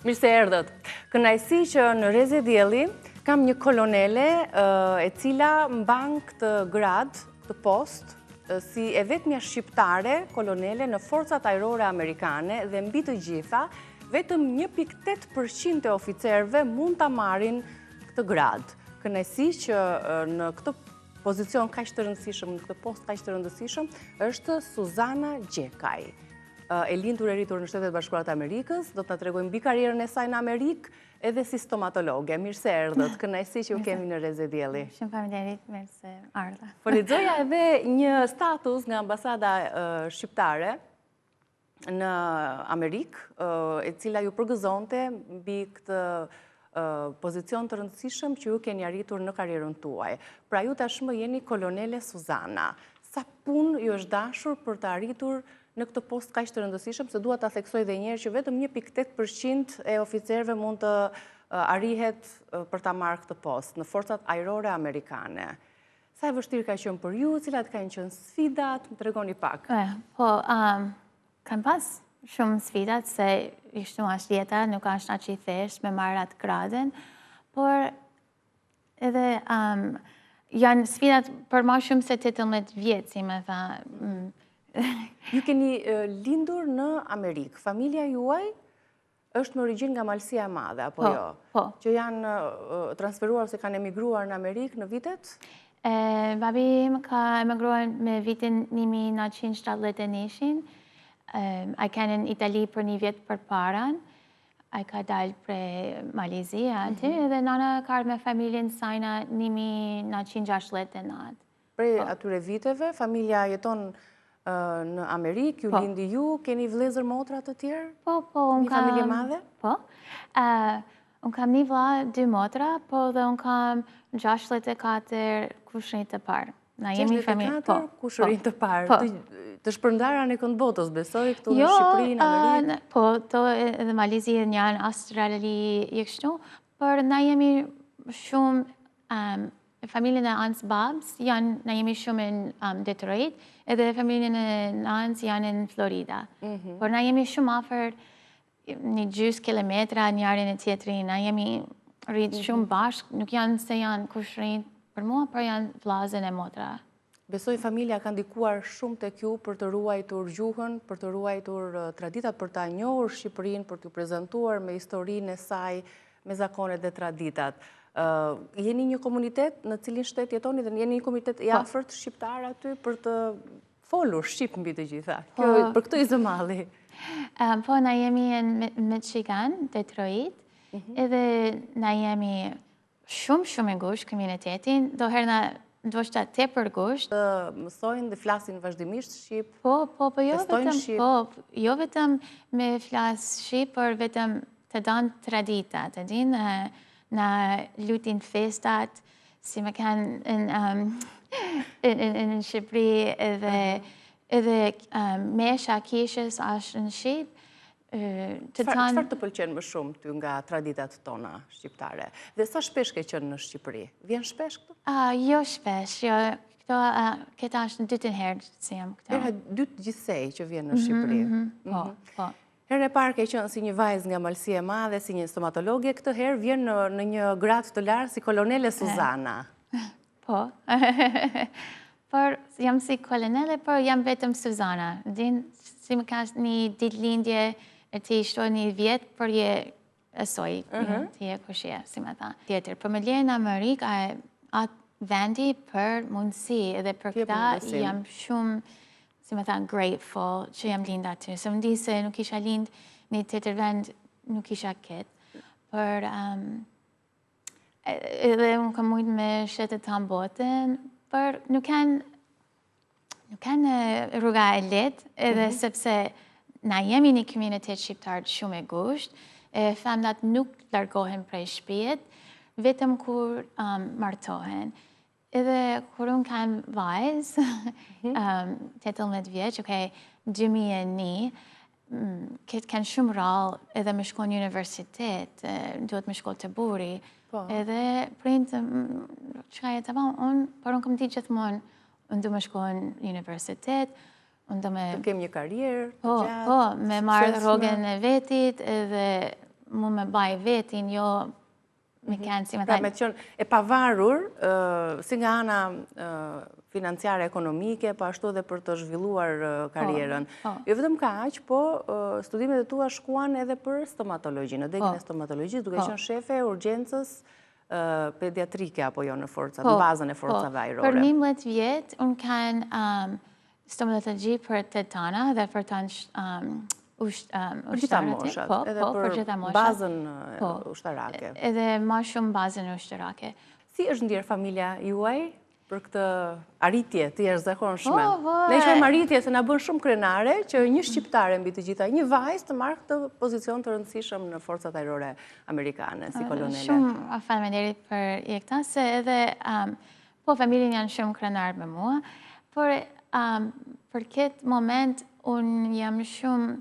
Mirë se erdhët. Kënaqësi që në Rreze Dielli kam një kolonele e cila mban këtë gradë, këtë post, si e vetmja shqiptare kolonele në forcat ajrore amerikane dhe mbi të gjitha, vetëm 1.8% e oficerëve mund ta marrin këtë gradë. Kënaqësi që në këtë pozicion kaq të rëndësishëm, në këtë post kaq të rëndësishëm, është Suzana Gjekaj. E lindur e rritur në Shtetet e Bashkuara të Amerikës, do të na tregojë mbi karrierën e saj në Amerikë, edhe si stomatologe. Mirë se erdhët, kënaqësi që ju kemi në Rreze Dielli. Shumë faleminderit, mirë se erdha. Po lexoja edhe një status nga ambasada shqiptare në Amerikë, e cila ju përgëzonte mbi këtë pozicion të rëndësishëm që ju keni arritur në karrierën tuaj. Pra ju tashmë jeni kolonele Suzana. Sa punë ju është dashur për të arritur në këtë post kaq të rëndësishëm, se dua ta theksoj dhe njëherë që vetëm 1.8% e oficerëve mund të arrihet për ta marrë këtë post në forcat ajrore amerikane. Sa e vështirë ka qenë për ju, cilat kanë qenë sfidat, më tregoni pak. Po, kam pas shumë sfidat, se ishtu ashtë jeta, nuk ashtë aq i thjeshtë me marrë atë gradën, por Edhe janë sfidat për ma shumë se 18 vjetë, si me tha. Mm. Ju keni lindur në Amerikë. Familja juaj është me origjinë nga Malësia e Madhe, apo po, jo? Po. Që janë transferuar ose kanë emigruar në Amerikë në vitet? Babi im ka emigruar me vitin 1971-shin. Ai kanë në Itali për një vjet përpara. Ai ka dalë prej Malit Zi aty, mhm. edhe nana ka ardhë me familjen sajna 1969. Prej po. atyre viteve, familja jeton në Amerikë, ju po. lindi ju, keni vëllezër motra të tjerë? Po, po, unë kam... Një familje e madhe? Po. Unë kam një vla, dy motra, po dhe unë kam 64 kushërinj të parë. Na jemi familje, po. Kushërinj të parë, po. të shpërndarë anekënd botës, besoj, këtu në jo, Shqipëri, në Amerikë. Po, to edhe Mali Zi janë Australi e kështu, por na jemi shumë, familjen e anës babës, janë, na jemi shumë në Detroit, edhe familjen e nanës janë në Florida. Mhm. Por na jemi shumë afër një gjysë kilometra njërin e tjetrin, na jemi rritë mhm. shumë bashkë, nuk janë se janë kushërinj për mua, por janë vllazën e motra. Besoj familja ka ndikuar shumë tek ju për të ruajtur gjuhën, për të ruajtur traditat, për ta njohur Shqipërinë, për t'ju prezantuar me historinë e saj, me zakonet dhe traditat. Jeni një komunitet në cilin shtet jetoni dhe jeni një komunitet i po. afërt shqiptar aty për të folur shqip mbi të gjitha. Kjo, po. për këtë i zë malli. Po, na jemi në Michigan, Detroit, mhm. edhe na jemi shumë, shumë e ngushtë komunitetin, do herë na ndoshta tepër ngushtë. Të mësojnë dhe flasin vazhdimisht shqip, po, po, po, jo vetëm, po, jo vetëm me flas shqip, por vetëm të danë traditat, e din, na lutin festat, si me kanë në Shqipëri edhe edhe mesha kishës është në shqip. Çfarë të pëlqen më shumë ty nga traditat tona shqiptare? Dhe sa shpesh ke qenë në Shqipëri? Vjen shpesh këtu? Jo shpesh, jo. Këto, këta është në dytën herë që jam këtu. Hera dytë gjithsej që vjen në mhm, Shqipëri. Mhm, po, mhm. po. Herën e parë ke qenë si një vajzë nga Malësia e Madhe, si një stomatologe, këtë herë vjen në, në një gradë të lartë si kolonele Suzana. Po. Por jam si kolonele, por jam vetëm Suzana. Din, si më ka një ditëlindje e ti shto një vjet, por je e soj, mhm. ti je kush je, si me tha. Tjetër, për me lejë në Amerikë, atë vendi për mundësi, edhe për këta jam shumë si me thanë, grateful që jam lind aty. Se më di se nuk isha lind një tjetër vend, nuk isha këtë. Por, um, edhe unë kam mujtë me shetë tanë botën, por nuk kanë nuk kanë rruga e lehtë, edhe mm -hmm. sepse na jemi një komunitet shqiptar shumë e ngushtë, e femnat nuk largohen prej shpijet, vetëm kur um, martohen. Edhe kur unë kam vajzë, 18 vjeç, okej, 2001, mm, këtë kanë shumë rrallë edhe me shko në universitet, duhet me shko te burri. Po. Edhe prindët, mm, çka je tu ba, unë, por unë kam ditë gjithmonë, unë du me shko në universitet, unë du me... Të kem një karrierë, të po, gjatë, Po, me marrë rrogën e vetit, edhe mu me baj vetin, jo me mhm. kenë, si me pra, me qenë e pavarur, si nga ana financiare, ekonomike, po ashtu edhe për të zhvilluar po, karrierën. Po. Jo vetëm kaq, po studimet e tua shkuan edhe për stomatologji, në degën e stomatologjisë, duke qenë shefe e urgjencës pediatrike apo jo në forcat, në bazën e forcave ajrore. Për 11 vjet, unë kanë um, stomatologji për të tana dhe për të um, um, për gjitha moshat, po, edhe po, për gjitha moshat. bazën po, ushtarake. Edhe ma shumë bazën ushtarake. Si është ndjerë familja juaj për këtë arritje të jashtëzakonshme. Po, po, Ne e quajmë arritje se na bën shumë krenare që një shqiptare mbi të gjitha, një vajzë të marrë këtë pozicion të rëndësishëm në forcat ajrore amerikane, si kolonele. Shumë faleminderit për jekta, se edhe um, po familjen janë shumë krenar me mua, por um, për këtë moment unë jam shumë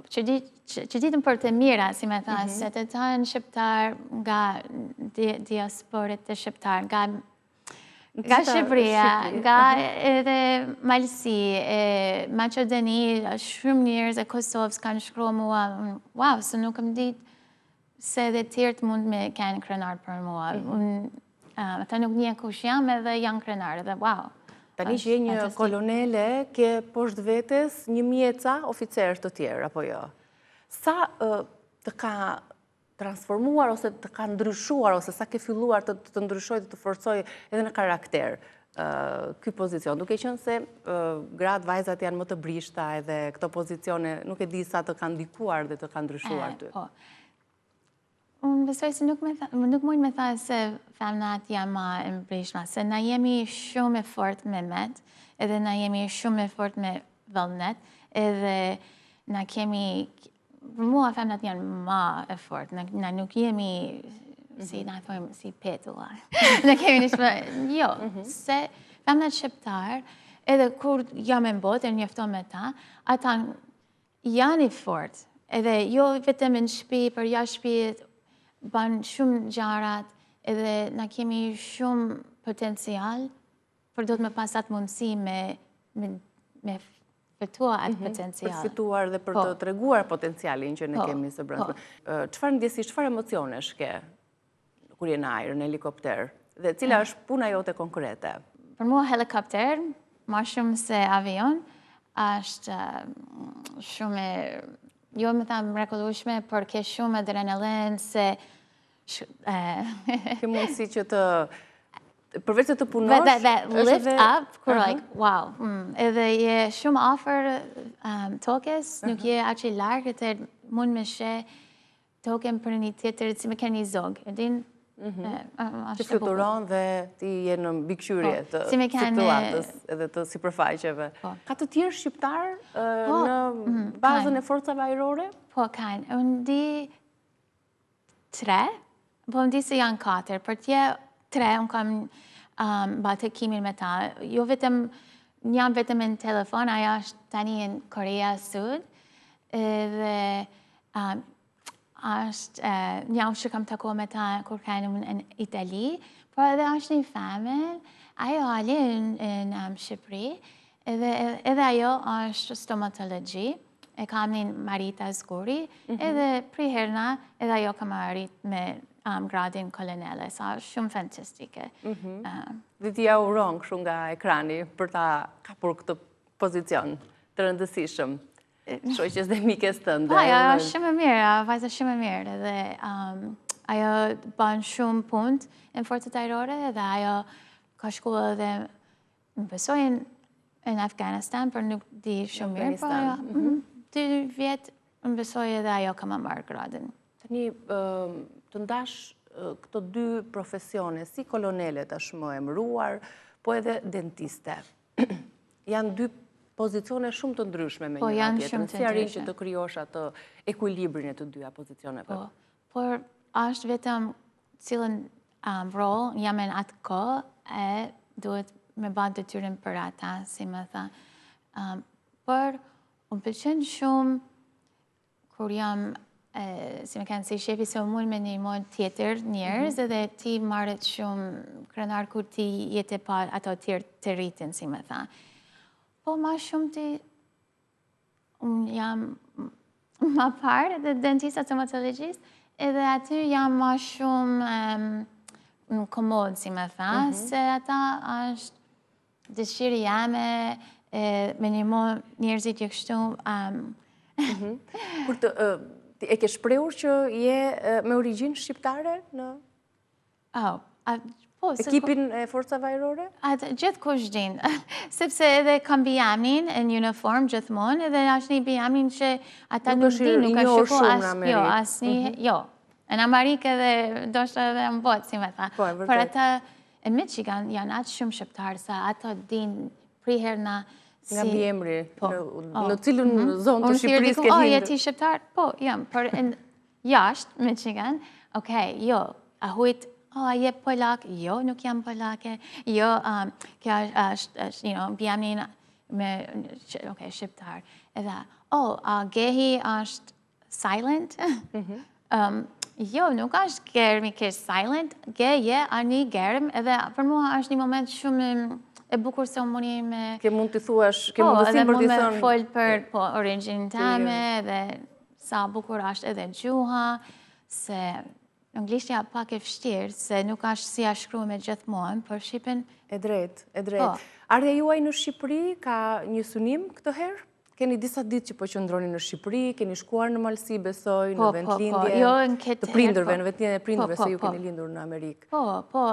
Që ditën për të mira, si me tha, mhm. se të tanë shqiptar nga diasporët të shqiptar, nga nga Shqipëria, nga edhe Malësi, e Maqedoni, shumë njerëz e Kosovës kanë shkruar mua, wow, se nuk më ditë se edhe tjerët mund me kenë krenar për mua. Mhm. Unë, ata nuk njeh kush jam edhe janë krenar, edhe wow. Tani që je një kolonele, ke poshtë vetes 1000 e ca oficerë të tjerë, apo jo? Sa të ka transformuar ose të ka ndryshuar, ose sa ke filluar të të ndryshojë të të forcojë edhe në karakter ky pozicion, duke qenë se gratë, vajzat janë më të brishta edhe këto pozicione nuk e di sa të kanë ndikuar dhe të kanë ndryshuar ty. Po. Unë besoj se nuk, me nuk mund me tha se femnat janë ma e brishma, se na jemi shumë e fort me met, edhe na jemi shumë e fort me vullnet, edhe na kemi, për mua femnat janë ma e fort, na, na nuk jemi, si mhm. na thojmë, si petulla. na kemi një shme, jo, mhm. se femnat shqiptar, edhe kur jam në botë e njofton me ta, ata Janë i fort, edhe jo vetëm në shtëpi, por jashtë shtëpi ban shumë gjarat, edhe na kemi shumë potencial, por do të me pas atë mundësi me, me, me fitua atë mhm, potencial. Për të fituar dhe për po. të treguar potencialin që ne po, kemi së brendshme. Po. Çfarë ndjesi, çfarë emocionesh ke kur je në ajër, në helikopter? Dhe cila është puna jote konkrete? Për mua helikopter, ma shumë se avion, është shumë e, jo me thanë mrekullueshme, por ke shumë adrenalin se Ke mundësi që të përveç se të punosh, that, that lift up, kur like, wow, mm, edhe je shumë afër um, tokës, nuk je aq i larg, edhe mund me sheh Tokën për një tjetër, si me kenë një zog, e din? Mhm. Që fluturon dhe ti je në mbikëqyrje po, të situatës edhe të sipërfaqeve. Po. Ka të tjerë shqiptarë po, në mhm, bazën e forcave ajrore? Po, kanë. Unë di tre, po unë di se janë katër, për tje tre, unë kam um, ba takimin me ta. Jo vetëm, jam vetëm në telefon, ajo është tani në Korea Sud, edhe um, është një që kam taku me ta kur kanë në Itali, por edhe është një femër, ajo ali në, në um, Shqipëri, edhe, edhe ajo është stomatologji, e ka emnin Marita Zguri, mm -hmm. edhe për herna, edhe ajo ka arrit me um, gradin kolonele, sa është shumë fantastike. Mm -hmm. um, Dhe ti ja uron kështu nga ekrani për ta kapur këtë pozicion të rëndësishëm. Shoqes dhe mikes tënde. Po, ajo është shumë e mirë, vajza shumë e mirë, edhe um, ajo ban shumë punë në forcat ajrore, edhe ajo ka shku edhe më besoj në Afganistan, por nuk di shumë mirë, po ajo, mm -hmm. dy vjet më besoj edhe ajo ka me marrë gradën. Tani, të ndash këto dy profesione, si kolonele tashmë emëruar, po edhe dentiste. Janë dy pozicione shumë të ndryshme me po, njëra tjetrën. Si arrin që të krijosh atë ekuilibrin e të dyja pozicioneve? Po, por është vetëm cilën um, rol jam në atë kohë e duhet me ba detyrën për ata, si me tha. Um, por, unë pëlqen shumë Kur jam, si me kenë si shefi, se mund me një mod tjetër njerëz, mhm. edhe ti marret shumë krenar kur ti je tu pa ato tjerë të rritin, si me tha. Po ma shumë ti, unë jam Ma parë, dhe dentista stomatologist, edhe aty jam ma shumë në komod, si me tha, mhm. se ata është dëshirë jame, me ndihmu njerëzit që kështu... Mhm. Kur të, e ke shprehur që je me origjinë shqiptare në... Oh, po, Ekipin e forcave ajrore? Atë, gjithkush din, sepse edhe kam mbiemnin në uniform gjithmonë, edhe është një mbiemnin që ata nuk din, nuk e shiko as, jo, asnjë, mhm. jo. Në Amerikë edhe ndoshta edhe në botë, si me tha. Po, e vërtetë. Por ata e Michigan janë aq shumë shqiptarë, sa ata din përherë na si... Nga mbiemri, po, në cilën mhm. zonë të Shqipërisë ke lindur? O, je ti shqiptar? Po, jam, por Jashtë, Michigan, ok, jo, a hujt, oh, a je polak? Jo, nuk jam polake. Jo, um, kjo është, është, you know, mbiemnin me, ok, shqiptar. Edhe, oh, a G-i është silent? Mhm. um, jo, nuk është germi kesh silent, G-ja a një germ, edhe për mua është një moment shumë e bukur se unë mundi me... Ke mund të thuash, ke po, mundësi për të thënë... Po, edhe mund me folë për po, origjinën tame, dhe Sa bukur është edhe gjuha, se anglishtja pak e vështirë, se nuk është si a shkrume gjithmonë, por shqipen... E drejtë, e drejtë. Po. Ardhja juaj në Shqipëri ka një synim këtë herë? Keni disa ditë që po qëndroni në Shqipëri, keni shkuar në Malësi, besoj, në po, po, po. vendlindje, jo, të prindërve, në vendlindjen e prindërve, se ju keni lindur në Amerikë. Po, po,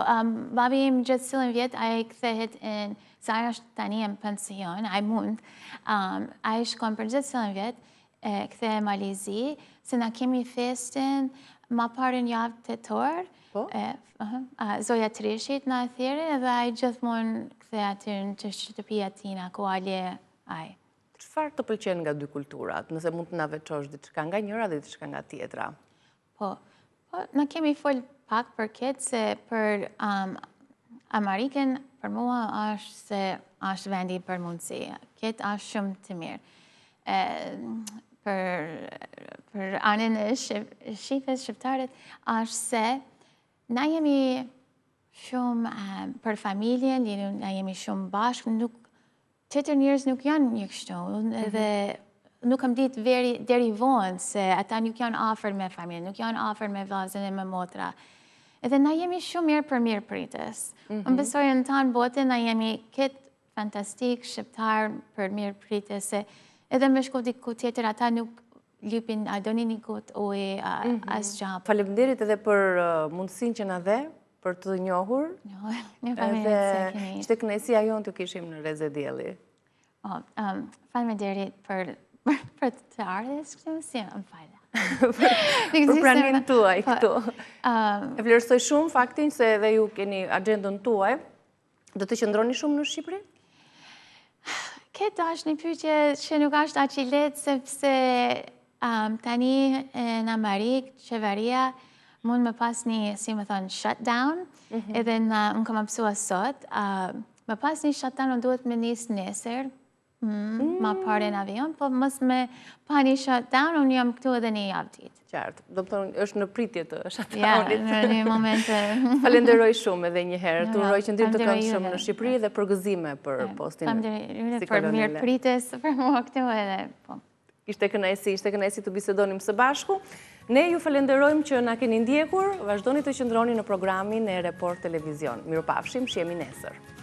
babi im gjithsecilën vjet, ai kthehet në, se ai është tani në pension, ai mund, ai shkon për gjithsecilën vjet, e kthehet Mali i Zi, se na kemi festën ma parën javë tetor, po? e, Zoja Treshit na e thirrin edhe ai gjithmonë kthehet aty në të shtëpia tina, ku ale ai. Çfarë të pëlqen nga dy kulturat, nëse mund të na veçosh diçka nga njëra dhe diçka nga tjetra? Po, po, na kemi fol pak për këtë se për um, Amerikën, për mua është se është vendi për mundësi. Këtë është shumë të mirë. E, për, për anën e shqipes, shqiptarët, është se na jemi shumë um, për familjen, na jemi shumë bashkë, nuk Tjetër njerëz nuk janë një kështu, mhm. edhe nuk kam ditë veri, deri vonë se ata nuk janë afër me familje, nuk janë afër me vllazën e me motra. Edhe na jemi shumë mirë për mirëpritës. Mm -hmm. Unë besoj në tanë botën, na jemi këtë fantastik, shqiptar për mirëpritës, se edhe me shku diku tjetër, ata nuk lypin, a doni një gotë ujë, mhm. asgja. Faleminderit edhe për uh, mundësinë që na dhe, për të njohur. Një faleminderit se keni. Ishte kënaqësia jonë t'ju kishim në Rreze Dielli. Oh, um, faleminderit për për të ardhjes këtu, si më falë. Për praninë tuaj po, këtu. Um, e vlerësoj shumë faktin se edhe ju keni agjendën tuaj, Do të qëndroni shumë në Shqipëri? Këtë është një pyetje që nuk është aq i lehtë sepse um, tani në Amerikë qeveria mund me pas një, si me thonë, shutdown, mm -hmm. edhe në, unë kam mësua sot, uh, me pas një shutdown, unë duhet me nis nesër, Mm, ma parë në avion, po mos me pa një shutdown, unë jam këtu edhe një javë ditë. Qartë, do të thonë, është në pritje të shutdownit. Ja, në një moment. Falenderoj shumë edhe një herë, të uroj qëndrim të këndshëm në Shqipëri dhe përgëzime për postin si kolonele. Për mirëpritjes, për mua këtu edhe, po. Ishte kënaqësi, ishte kënaqësi të bisedonim së bashku. Ne ju falenderojmë që na keni ndjekur, vazhdoni të qëndroni në programin e Report Televizion. Mirupafshim, shihemi nesër.